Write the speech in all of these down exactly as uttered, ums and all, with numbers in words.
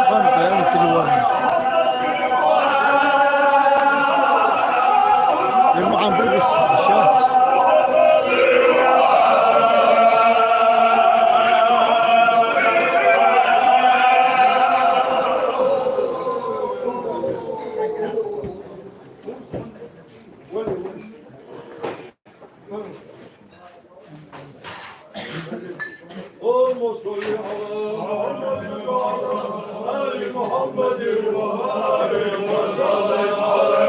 Хан бен тилван. Имам Абу Исхак. اللهم صل على محمد وعلى آل محمد وبارك وسلم عليه.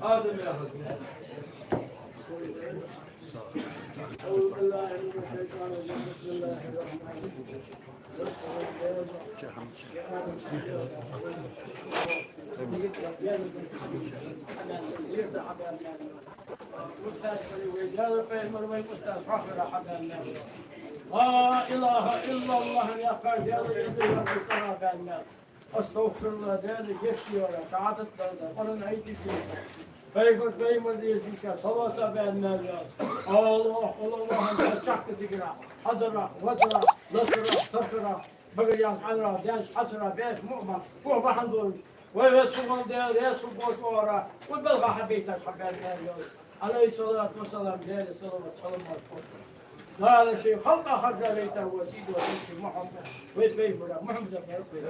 آدم يا حبيبي. أعوذ بالله من الشيطان الرجيم. بسم الله الرحمن الرحيم. لا إله إلا الله يا قادر يا ذي القربى. أستغفر الله، Даьла гешт йора, шахьадат дала, Къуръан айти дийша, пайхамар, пайхамар дийша, салават баьнна йола. Аллахь, Аллахь, Аллахь, чакхка зикра, хьазара, вазара, лазара, сархара, багарян хьанара, даьш хьасара, беш муъма, бо бахьан долаш. Вай вес хӀуман Даьла, вес хӀу бош ора, ва балха хьабийташ хьабаьнна йола. عليه الصلاة والسلام, Даьла салават, салам хилда цунна. Дала ший халкъа харжа вайта ва сийдола вай Мухьаммад, вай пайхамара, Мухьаммада баркал.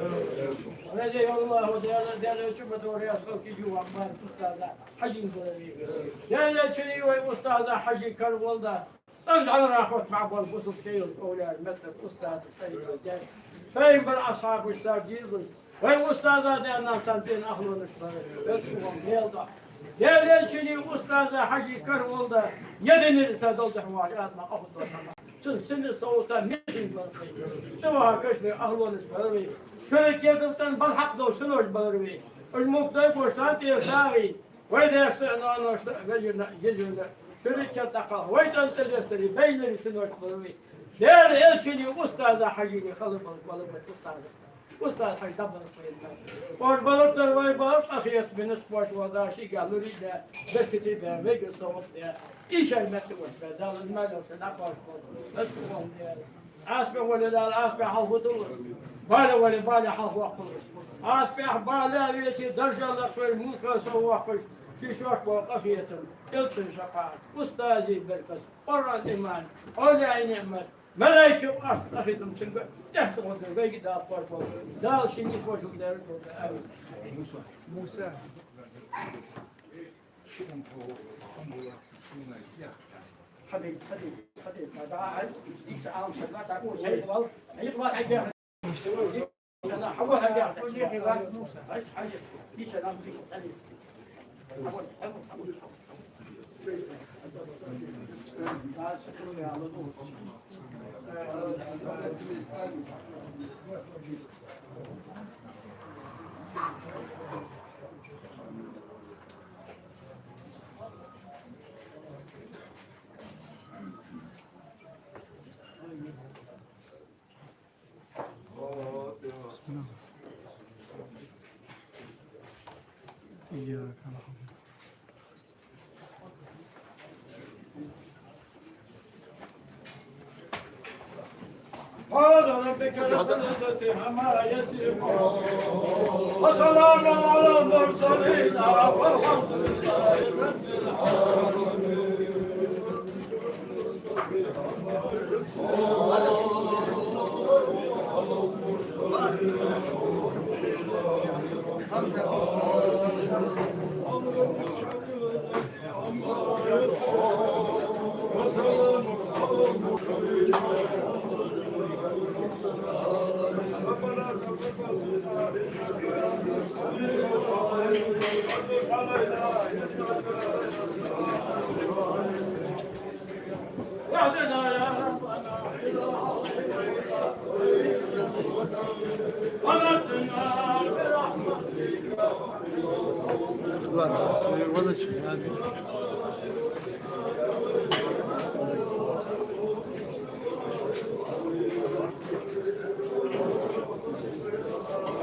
رضي الله, Даьла, Даьла чу ма дора, я халки жува ман устаза Хьажин барави. Даьла чуни вай устаза Хьажи карвалда. Тан жан рахот ма бал бусул шейл овляр метр устаз шейл дяй. Пайхамар асхьабаш сар дилбаш. Вай устаза даьнна царна ден ахлонаш бар. Вецхуван мел да. Даьла чуни устаза Хьажи карвалда. Ядинир та долдахь вари атма ахудо тама. Цун синни саута михин бар. Цу ваха кашни ахлонаш бар. Шура кедал тан бал хьакъ дол шинош бар. Уж мухтай бош сан тер сари. Вай даьшта а, ноаношта а, вежарна а, йижарна а, шура кедал тӀакхалха. Вай тӀан тӀадестари, байнари синош бар. Даьла элчани устаза Хьажини хала бал, бала бал устаза. Устаз Хьажи даббалах вайна. Ош балар тар вай бал, къахетам бинас бош вада, шийга лури да, беркати бе, вайга саваб да. Ишар метта вош бе, Дала из мел йолча дӀакхош бо. Ас бе вале Дала, ас бе хьалху туллаш. Бала вале бала хьалху ваккхалаш. Ас бе бала веци даржа лакхвер, мулка со ваккхаш, ши шош бо къахетам, элчан шапаӀат, устази беркат, Къуръан иман, овлияй ниӀмат, малайкий арц къахетам цунга, тӀехьа тӀагӀо вайга Дала кхош бо. Дала ший нийса вошал дер бо. Амин. Муса. حبيب، حبيب، حبيب، ما دعا عن، ليش عام شباب، تعبوا، شيء والله، عيد والله، عيد. أنا حول حاجة. عيش، عيش. ليش أنا أمشي؟ حول، حول، حول. بسم الله. إياك نعبد. سبحان ربك رب العزة عما يصفون. وسلام على المرسلين والحمد لله رب العالمين. Ладно, ты вылечи, ладно.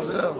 Зря.